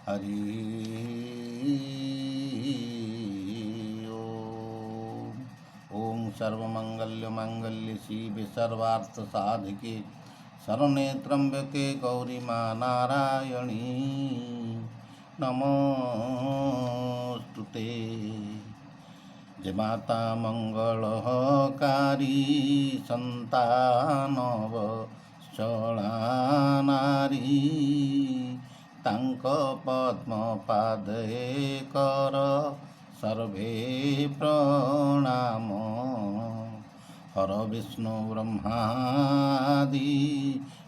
ହରି ଓମ୍। ଓಂ ସର୍ବମଙ୍ଗଲ୍ୟ ମାଙ୍ଗଲ୍ୟ ଶିବେ ସର୍ବାର୍ଥ ସାଧିକେ ଶରଣ୍ୟେ ତ୍ରମ୍ବକେ ଗୌରୀ ମା ନାରାୟଣୀ ନମୋସ୍ତୁତେ। ଯେ ମାତା ମଙ୍ଗଳକାରୀ, ସନ୍ତାନ ବତ୍ସଳା ନାରୀ, ତାଙ୍କ ପଦ୍ମ ପାଦେ କର ସର୍ବେ ପ୍ରଣାମ। ହର ବିଷ୍ଣୁ ବ୍ରହ୍ମାଦି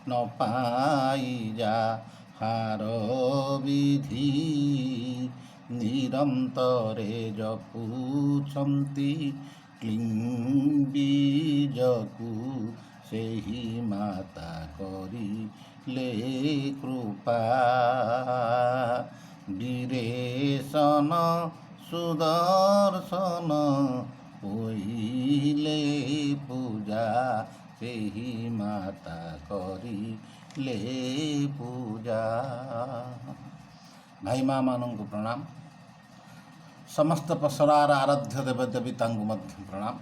ନ ପାଇ ଯାହାର ବିଧି, ନିରନ୍ତରେ ଜପୁଛନ୍ତି କ୍ଲିଂ ବୀଜକୁ, ସେହି ମାତା କରିଲେ କୃପା। ବୀରେଶନ ସୁଦର୍ଶନ ପୋଇଲେ ପୂଜା, ସେହି ମାତା କରିଲେ ପୂଜା। ଭାଇ ମା ମାନଙ୍କୁ ପ୍ରଣାମ। ସମସ୍ତ ପସରାର ଆରାଧ୍ୟ ଦେବଦେବୀ ତାଙ୍କୁ ମଧ୍ୟ ପ୍ରଣାମ।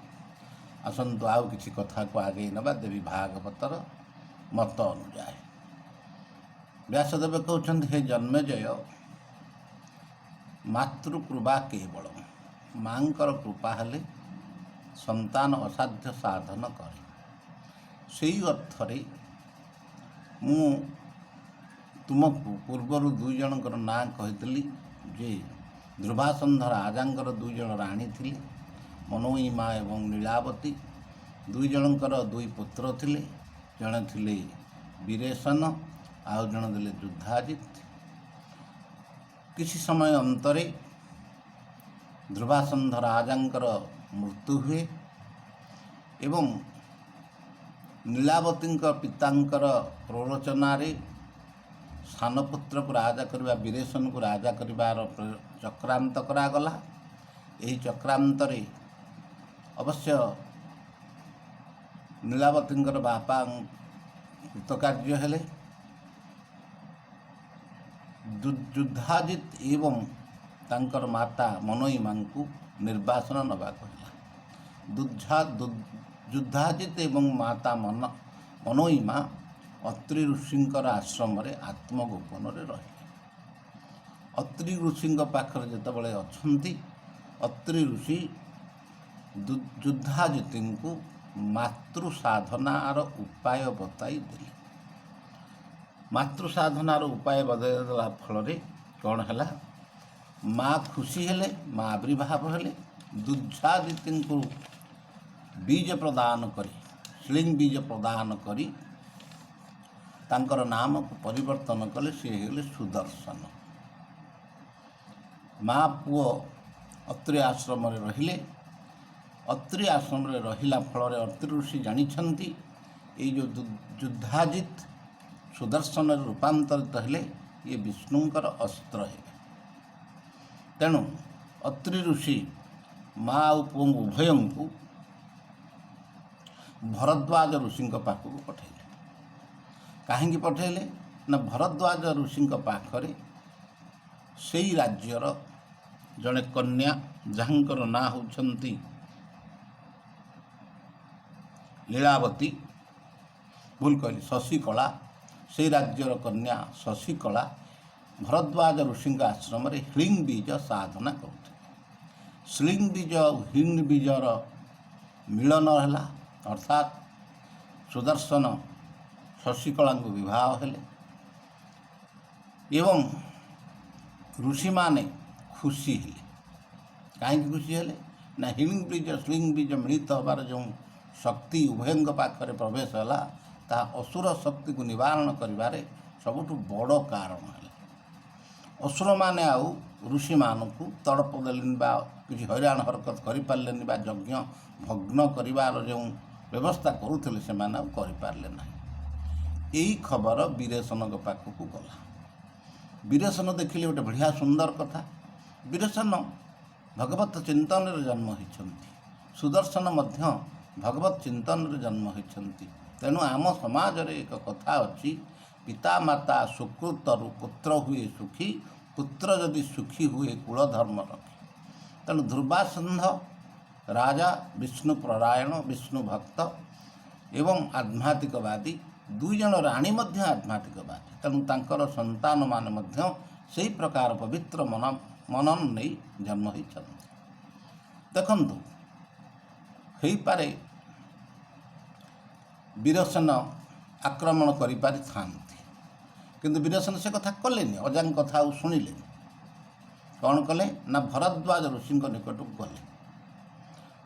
ଆସନ୍ତୁ, ଆଉ କିଛି କଥାକୁ ଆଗେଇ ନେବା। ଦେବୀ ଭାଗବତର ମତ ଅନୁଯାୟୀ ବ୍ୟାସଦେବ କହୁଛନ୍ତି, ହେ ଜନ୍ମେଜୟ, ମାତୃକୃପା କେବଳ, ମାଙ୍କର କୃପା ହେଲେ ସନ୍ତାନ ଅସାଧ୍ୟ ସାଧନ କରେ। ସେଇ ଅର୍ଥରେ ମୁଁ ତୁମକୁ ପୂର୍ବରୁ ଦୁଇ ଜଣଙ୍କର ନାଁ କହିଥିଲି ଯେ ଧ୍ରୁବାସନ୍ଧ ରାଜାଙ୍କର ଦୁଇ ଜଣ ରାଣୀ ଥିଲେ, ମନୋଇମା ଏବଂ ନୀଳାବତୀ। ଦୁଇ ଜଣଙ୍କର ଦୁଇ ପୁତ୍ର ଥିଲେ। ଜଣେ ଥିଲେ ବୀରେଶନ, ଆଉ ଜଣେ ଥିଲେ ଯୁଦ୍ଧାଜିତ। କିଛି ସମୟ ଅନ୍ତରେ ଧ୍ରୁବାସନ୍ଧ ରାଜାଙ୍କର ମୃତ୍ୟୁ ହୁଏ ଏବଂ ନୀଳାବତୀଙ୍କ ପିତାଙ୍କର ପ୍ରରୋଚନାରେ ସାନପୁତ୍ରକୁ ରାଜା କରିବା, ବୀରେଶନକୁ ରାଜା କରିବାର ଚକ୍ରାନ୍ତ କରାଗଲା। ଏହି ଚକ୍ରାନ୍ତରେ ଅବଶ୍ୟ ନୀଳାବତୀଙ୍କର ବାପା କୃତକାର୍ଯ୍ୟ ହେଲେ। ଯୁଦ୍ଧାଜିତ ଏବଂ ତାଙ୍କର ମାତା ମନୋଇମାଙ୍କୁ ନିର୍ବାସନ ନେବାକୁ ହେଲା। ଯୁଦ୍ଧାଜିତ ଏବଂ ମାତା ମନୋଇମା ଅତ୍ରି ଋଷିଙ୍କର ଆଶ୍ରମରେ ଆତ୍ମଗୋପନରେ ରହିଲେ। ଅତ୍ରି ଋଷିଙ୍କ ପାଖରେ ଯେତେବେଳେ ଅଛନ୍ତି, ଅତ୍ରି ଋଷି ଯୁଦ୍ଧାଜିତଙ୍କୁ ମାତୃ ସାଧନାର ଉପାୟ ବତାଇ ଦେଲେ। ମାତୃ ସାଧନାର ଉପାୟ ବତାଇ ଦେଲା ଫଳରେ କ'ଣ ହେଲା? ମା ଖୁସି ହେଲେ, ମା ଆବିର୍ଭାବ ହେଲେ। ଯୁଦ୍ଧାଜିତଙ୍କୁ ବୀଜ ପ୍ରଦାନ କରି, ଶ୍ଲିଂ ବୀଜ ପ୍ରଦାନ କରି ତାଙ୍କର ନାମକୁ ପରିବର୍ତ୍ତନ କଲେ। ସିଏ ହେଇଗଲେ ସୁଦର୍ଶନ। ମା ପୁଅ ଅତ୍ରି ଆଶ୍ରମରେ ରହିଲେ। ଅତ୍ରି ଆଶ୍ରମରେ ରହିଲା ଫଳରେ ଅତ୍ରି ଋଷି ଜାଣିଛନ୍ତି, ଏଇ ଯେଉଁ ଯୁଦ୍ଧାଜିତ ସୁଦର୍ଶନରେ ରୂପାନ୍ତରିତ ହେଲେ ଇଏ ବିଷ୍ଣୁଙ୍କର ଅସ୍ତ୍ର ହେବେ। ତେଣୁ ଅତ୍ରି ଋଷି ମା ଆଉ ପୁଅଙ୍କୁ ଉଭୟଙ୍କୁ ଭରଦ୍ୱାଜ ଋଷିଙ୍କ ପାଖକୁ ପଠାଇଲେ। କାହିଁକି ପଠାଇଲେ ନା, ଭରଦ୍ୱାଜ ଋଷିଙ୍କ ପାଖରେ ସେଇ ରାଜ୍ୟର ଜଣେ କନ୍ୟା, ଯାହାଙ୍କର ନାଁ ହେଉଛନ୍ତି ଲୀଳାବତୀ, ଭୁଲ କହିଲି, ଶଶିକଳା, ସେଇ ରାଜ୍ୟର କନ୍ୟା ଶଶିକଳା ଭରଦ୍ୱାଜ ଋଷିଙ୍କ ଆଶ୍ରମରେ ହ୍ଲିଂ ବୀଜ ସାଧନା କରୁଥିଲେ। ଶ୍ଲିଂ ବୀଜ ଆଉ ହ୍ଲିଂ ବୀଜର ମିଳନ ହେଲା, ଅର୍ଥାତ୍ ସୁଦର୍ଶନ ଶଶିକଳାଙ୍କୁ ବିବାହ ହେଲେ ଏବଂ ଋଷିମାନେ ଖୁସି ହେଲେ। କାହିଁକି ଖୁସି ହେଲେ ନା, ହିଂ ବୀଜ ଶ୍ଲିଂ ବୀଜ ମିଳିତ ହେବାର ଯେଉଁ ଶକ୍ତି ଉଭୟଙ୍କ ପାଖରେ ପ୍ରବେଶ ହେଲା, ତାହା ଅସୁର ଶକ୍ତିକୁ ନିବାରଣ କରିବାରେ ସବୁଠୁ ବଡ଼ କାରଣ ହେଲା। ଅସୁରମାନେ ଆଉ ଋଷିମାନଙ୍କୁ ତଡ଼ପ ଦେଲେନି ବା କିଛି ହଇରାଣ ହରକତ କରିପାରିଲେନି ବା ଯଜ୍ଞ ଭଗ୍ନ କରିବାର ଯେଉଁ ବ୍ୟବସ୍ଥା କରୁଥିଲେ, ସେମାନେ ଆଉ କରିପାରିଲେ ନାହିଁ। ଏଇ ଖବର ବୀରେଶନଙ୍କ ପାଖକୁ ଗଲା। ବୀରେଶନ ଦେଖିଲେ ଗୋଟେ ବଢ଼ିଆ ସୁନ୍ଦର କଥା। ବୀରେଶନ ଭଗବତ ଚିନ୍ତନରେ ଜନ୍ମ ହୋଇଛନ୍ତି। ସୁଦର୍ଶନ ମଧ୍ୟ ଭଗବତ ଚିନ୍ତନରେ ଜନ୍ମ ହୋଇଛନ୍ତି। ତେଣୁ ଆମ ସମାଜରେ ଏକ କଥା ଅଛି, ପିତାମାତା ସୁକୃତରୁ ପୁତ୍ର ହୁଏ ସୁଖୀ, ପୁତ୍ର ଯଦି ସୁଖୀ ହୁଏ କୁଳ ଧର୍ମ ରଖି। ତେଣୁ ଦୁର୍ବାସନ୍ଧ ରାଜା ବିଷ୍ଣୁ ପରାୟଣ, ବିଷ୍ଣୁ ଭକ୍ତ ଏବଂ ଆଧ୍ୟାତ୍ମିକବାଦୀ। ଦୁଇ ଜଣ ରାଣୀ ମଧ୍ୟ ଆଧ୍ୟାତ୍ମିକବାଦୀ। ତେଣୁ ତାଙ୍କର ସନ୍ତାନମାନେ ମଧ୍ୟ ସେଇ ପ୍ରକାର ପବିତ୍ର ମନ ମନନ ନେଇ ଜନ୍ମ ହୋଇଛନ୍ତି। ଦେଖନ୍ତୁ, ହେଇପାରେ ବୀରସେନ ଆକ୍ରମଣ କରିପାରିଥାନ୍ତି, କିନ୍ତୁ ବୀରସେନ ସେ କଥା କଲେନି। ଅଜାଙ୍କ କଥା ଆଉ ଶୁଣିଲେନି। କ'ଣ କଲେ ନା ଭରଦ୍ୱାଜ ଋଷିଙ୍କ ନିକଟକୁ ଗଲେ।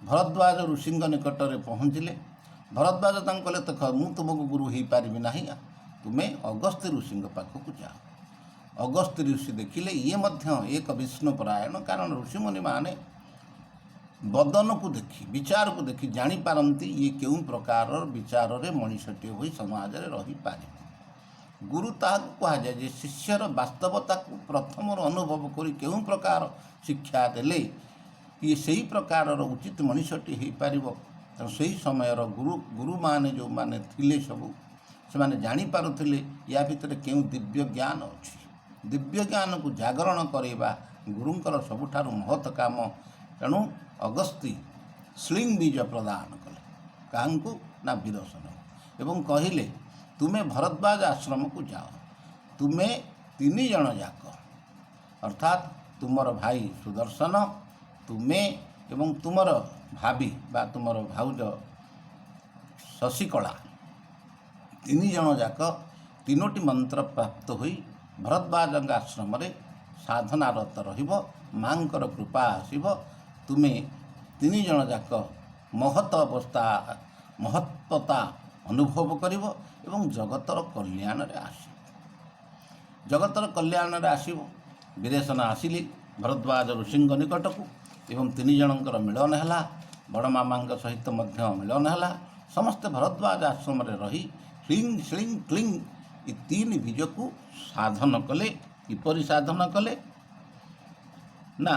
ଭରଦ୍ୱାଜ ଋଷିଙ୍କ ନିକଟରେ ପହଞ୍ଚିଲେ। ଭରଦ୍ୱାଜ ତାଙ୍କୁ କହିଲେ, ଦେଖ, ମୁଁ ତୁମକୁ ଗୁରୁ ହେଇପାରିବି ନାହିଁ, ତୁମେ ଅଗସ୍ତ୍ୟ ଋଷିଙ୍କ ପାଖକୁ ଯାଅ। ଅଗସ୍ତ୍ୟ ଋଷି ଦେଖିଲେ ଇଏ ମଧ୍ୟ ଏକ ବିଷ୍ଣୁ ପରାୟଣ। କାରଣ ଋଷିମୁନିମାନେ ବଦନକୁ ଦେଖି, ବିଚାରକୁ ଦେଖି ଜାଣିପାରନ୍ତି ଇଏ କେଉଁ ପ୍ରକାରର ବିଚାରରେ ମଣିଷଟିଏ ହୋଇ ସମାଜରେ ରହିପାରିବ। ଗୁରୁ ତାହାକୁ କୁହାଯାଏ ଯେ ଶିଷ୍ୟର ବାସ୍ତବତାକୁ ପ୍ରଥମରୁ ଅନୁଭବ କରି କେଉଁ ପ୍ରକାର ଶିକ୍ଷା ଦେଲେ ଇଏ ସେଇ ପ୍ରକାରର ଉଚିତ ମଣିଷଟି ହେଇପାରିବ। ତେଣୁ ସେହି ସମୟର ଗୁରୁମାନେ ଯେଉଁମାନେ ଥିଲେ ସବୁ, ସେମାନେ ଜାଣିପାରୁଥିଲେ ୟା ଭିତରେ କେଉଁ ଦିବ୍ୟ ଜ୍ଞାନ ଅଛି। ଦିବ୍ୟ ଜ୍ଞାନକୁ ଜାଗରଣ କରାଇବା ଗୁରୁଙ୍କର ସବୁଠାରୁ ମହତ କାମ। ତେଣୁ ଅଗସ୍ତି ଶ୍ଳୀଂ ବୀଜ ପ୍ରଦାନ କଲେ। କାହାଙ୍କୁ ନା ବୀରସେନ। ଏବଂ କହିଲେ, ତୁମେ ଭରଦ୍ୱାଜ ଆଶ୍ରମକୁ ଯାଅ। ତୁମେ ତିନି ଜଣ ଯାକ, ଅର୍ଥାତ୍ ତୁମର ଭାଇ ସୁଦର୍ଶନ, ତୁମେ ଏବଂ ତୁମର ଭାବି ବା ତୁମର ଭାଉଜ ଶଶିକଳା, ତିନି ଜଣ ଯାକ ତିନୋଟି ମନ୍ତ୍ର ପ୍ରାପ୍ତ ହୋଇ ଭରଦ୍ୱାଜଙ୍କ ଆଶ୍ରମରେ ସାଧନାରତ ରହିବ। ମାଙ୍କର କୃପା ଆସିବ। ତୁମେ ତିନି ଜଣ ଯାକ ମହତ ଅବସ୍ଥା, ମହତ୍ଵତା ଅନୁଭବ କରିବ ଏବଂ ଜଗତର କଲ୍ୟାଣରେ ଆସିବ, ଜଗତର କଲ୍ୟାଣରେ ଆସିବ। ବୀରସେନ ଆସିଲେ ଭରଦ୍ୱାଜ ଋଷିଙ୍କ ନିକଟକୁ ଏବଂ ତିନି ଜଣଙ୍କର ମିଳନ ହେଲା। ବଡ଼ ମାମାଙ୍କ ସହିତ ମଧ୍ୟ ମିଳନ ହେଲା। ସମସ୍ତେ ଭରଦ୍ୱାଜ ଆଶ୍ରମରେ ରହି ହ୍ରିଂ, ଶ୍ଳିଂ, କ୍ଲିଂ ଏ ତିନି ବୀଜକୁ ସାଧନ କଲେ। କିପରି ସାଧନ କଲେ ନା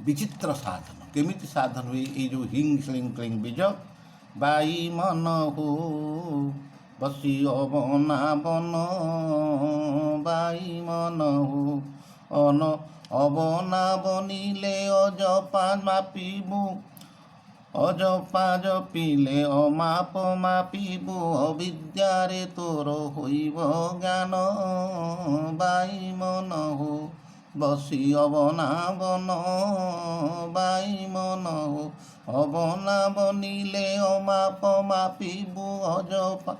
ବିଚିତ୍ର ସାଧନ। କେମିତି ସାଧନ ହୁଏ ଏଇ ଯେଉଁ ହ୍ରିଂ, ଶ୍ଳିଂ, କ୍ଲିଂ ବୀଜ? ବାଇ ମନ ହୋ ବସି ଅବନା ବନ, ବାଇ ମନ ହୋ ଅନ ଅବନା ବନିଲେ ଅଜପା ମାପିବୁ, ଅଜପା ଜପିଲେ ଅମାପ ମାପିବୁ, ଅବିଦ୍ୟାରେ ତୋର ହୋଇବ ଜ୍ଞାନ, ବାଇ ମନ ହୋ ବସି ଅବନା ବନ, ବାଇ ମନ ହୋ ଅବନା ବନିଲେ ଅମାପ ମାପିବୁ ଅଜପା,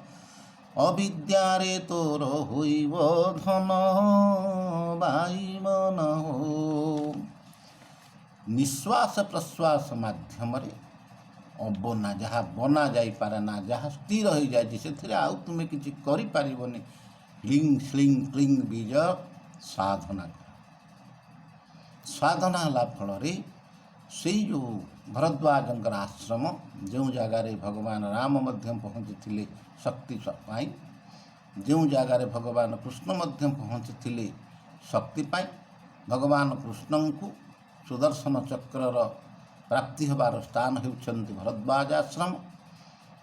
ଅବିଦ୍ୟାରେ ତୋର ହୋଇବ ଧନ, ବାଇ ମନ ହୋ। ନିଶ୍ୱାସ ପ୍ରଶ୍ୱାସ ମାଧ୍ୟମରେ ଅବନା, ଯାହା ବନା ଯାଇପାରେ ନା, ଯାହା ସ୍ଥିର ହୋଇଯାଇଛି, ସେଥିରେ ଆଉ ତୁମେ କିଛି କରିପାରିବନି। ହ୍ରିଂ, ଶ୍ଳିଂ, କ୍ଲିଂ ବୀଜ ସାଧନା କର। ସାଧନା ହେଲା ଫଳରେ ସେଇ ଯେଉଁ ଭରଦ୍ୱାଜଙ୍କର ଆଶ୍ରମ, ଯେଉଁ ଜାଗାରେ ଭଗବାନ ରାମ ମଧ୍ୟ ପହଞ୍ଚିଥିଲେ ଶକ୍ତି ପାଇଁ, ଯେଉଁ ଜାଗାରେ ଭଗବାନ କୃଷ୍ଣ ମଧ୍ୟ ପହଞ୍ଚିଥିଲେ ଶକ୍ତି ପାଇଁ, ଭଗବାନ କୃଷ୍ଣଙ୍କୁ ସୁଦର୍ଶନ ଚକ୍ରର ପ୍ରାପ୍ତି ହେବାର ସ୍ଥାନ ହେଉଛନ୍ତି ଭରଦ୍ୱାଜ ଆଶ୍ରମ।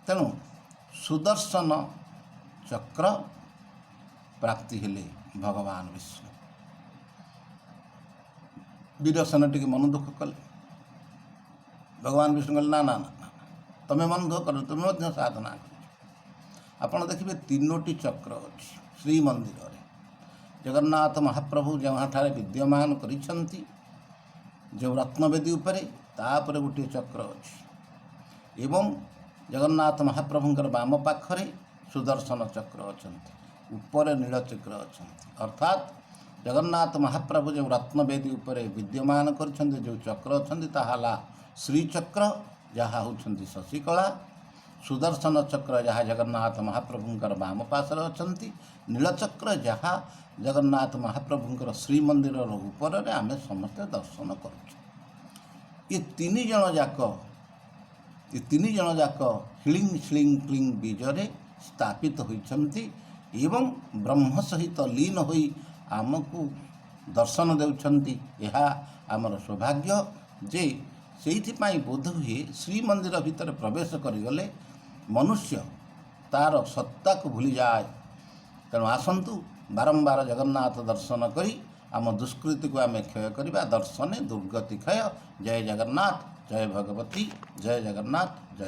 ତେଣୁ ସୁଦର୍ଶନ ଚକ୍ର ପ୍ରାପ୍ତି ହେଲେ ଭଗବାନ ବିଷ୍ଣୁ। ବୀରସେନ ଟିକେ ମନ ଦୁଃଖ କଲେ। ଭଗବାନ ବିଷ୍ଣୁ କହିଲେ, ନା ନା ନା ନା, ତମେ ମନ ଦୁଃଖ କର, ତୁମେ ମଧ୍ୟ ସାଧନା କରିଛ। ଆପଣ ଦେଖିବେ ତିନୋଟି ଚକ୍ର ଅଛି ଶ୍ରୀମନ୍ଦିରରେ। ଜଗନ୍ନାଥ ମହାପ୍ରଭୁ ଯେଉଁଠାରେ ବିଦ୍ୟମାନ କରିଛନ୍ତି, ଯେଉଁ ରତ୍ନବେଦୀ ଉପରେ, ତାପରେ ଗୋଟିଏ ଚକ୍ର ଅଛି ଏବଂ ଜଗନ୍ନାଥ ମହାପ୍ରଭୁଙ୍କର ବାମ ପାଖରେ ସୁଦର୍ଶନ ଚକ୍ର ଅଛନ୍ତି, ଉପରେ ନୀଳଚକ୍ର ଅଛନ୍ତି। ଅର୍ଥାତ୍ ଜଗନ୍ନାଥ ମହାପ୍ରଭୁ ଯେଉଁ ରତ୍ନବେଦୀ ଉପରେ ବିଦ୍ୟମାନ କରିଛନ୍ତି, ଯେଉଁ ଚକ୍ର ଅଛନ୍ତି, ତାହା ହେଲା ଶ୍ରୀଚକ୍ର, ଯାହା ହେଉଛନ୍ତି ଶଶିକଳା। ସୁଦର୍ଶନ ଚକ୍ର ଯାହା ଜଗନ୍ନାଥ ମହାପ୍ରଭୁଙ୍କର ବାମ ପାଶରେ ଅଛନ୍ତି। ନୀଳଚକ୍ର ଯାହା ଜଗନ୍ନାଥ ମହାପ୍ରଭୁଙ୍କର ଶ୍ରୀମନ୍ଦିରର ଉପରରେ ଆମେ ସମସ୍ତେ ଦର୍ଶନ କରୁଛୁ। ଏ ତିନି ଜଣ ଯାକ ହ୍ରିଂ, ଶ୍ଳିଂ, କ୍ଲିଂ ବୀଜରେ ସ୍ଥାପିତ ହୋଇଛନ୍ତି ଏବଂ ବ୍ରହ୍ମ ସହିତ ଲୀନ ହୋଇ ଆମକୁ ଦର୍ଶନ ଦେଉଛନ୍ତି। ଏହା ଆମର ସୌଭାଗ୍ୟ ଯେ ସେଇଥିପାଇଁ ବୋଧ ହୁଏ ଶ୍ରୀମନ୍ଦିର ଭିତରେ ପ୍ରବେଶ କରିଗଲେ ମନୁଷ୍ୟ ତାର ସତ୍ତାକୁ ଭୁଲିଯାଏ। ତେଣୁ ଆସନ୍ତୁ ବାରମ୍ବାର ଜଗନ୍ନାଥ ଦର୍ଶନ କରି ଆମ ଦୁଷ୍କୃତିକୁ ଆମେ କ୍ଷୟ କରିବା। ଦର୍ଶନେ ଦୁର୍ଗତି କ୍ଷୟ। ଜୟ ଜଗନ୍ନାଥ, ଜୟ ଭଗବତୀ, ଜୟ ଜଗନ୍ନାଥ, ଜୟ।